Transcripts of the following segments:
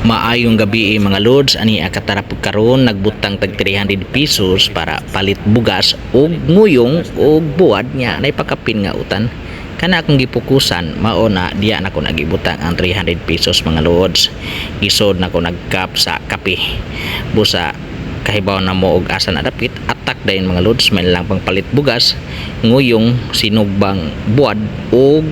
Maayong gabi, mga lods. Ani katarapog karon, nagbutang tag 300 pesos para palit bugas ug nguyong ug buwad nya nay pakapin nga utan. Kana akong gipokusan, mao na diya nako nagibutang ang 300 pesos, mga lods. Gisod nako nagkap sa kape. Busa kahibaw na mo og asa na dapit, atak dayon, mga lods, may lang pang palit bugas, nguyong, sinugbang buwad ug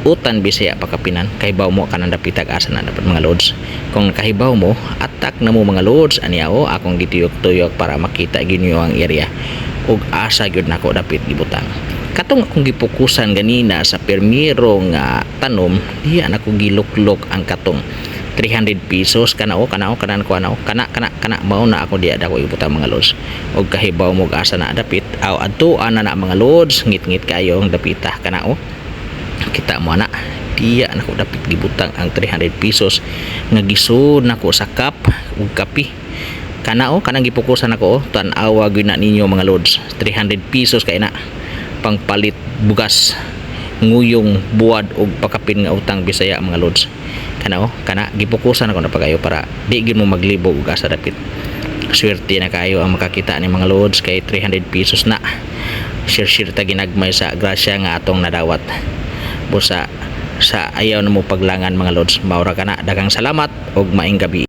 utan Bisaya pakapinan. Kahibaw mo kanang dapitag asa na dapat, mga lods. Kung nakahibaw mo, atak na mo, mga lods. Aniya o, akong gituyok-tuyok para makita gyud niyo ang area ug asa gyud nako dapit gibutang. Katong akong gipokusan ganina sa permiro nga tanom, diya nako giluklok ang katong 300 pesos. Kana o, kana o, kana ko ana o, kana kana kana, mao na ako diya dako ibutang, mga lods. Og kahibaw mo og asa na dapit, aw adtuan na na, mga lods. Ngit-ngit kayo ang dapita. Kana o, kita mo na, diya nako dapit gibutang ang 300 pesos nga gisud nako sa cup ug kape. Kana o, kanang gipokusan nako o, tan-awa gyud na ninyo, mga lods. 300 pesos kay na pangpalit bugas, nguyong, buwad ug pakapin nga utang Bisaya, mga lods. Kana o, kana gipokusan nako na pagayo para di gyud mo maglibog og asa dapit. Swerte na kayo ang makakita ni, mga lods, kay 300 pesos na. Share share ta ginagmay sa grasya nga atong nadawat. Busa sa ayaw na mo paglangan, mga lods. Maura kana, daghang salamat ug maayong gabi.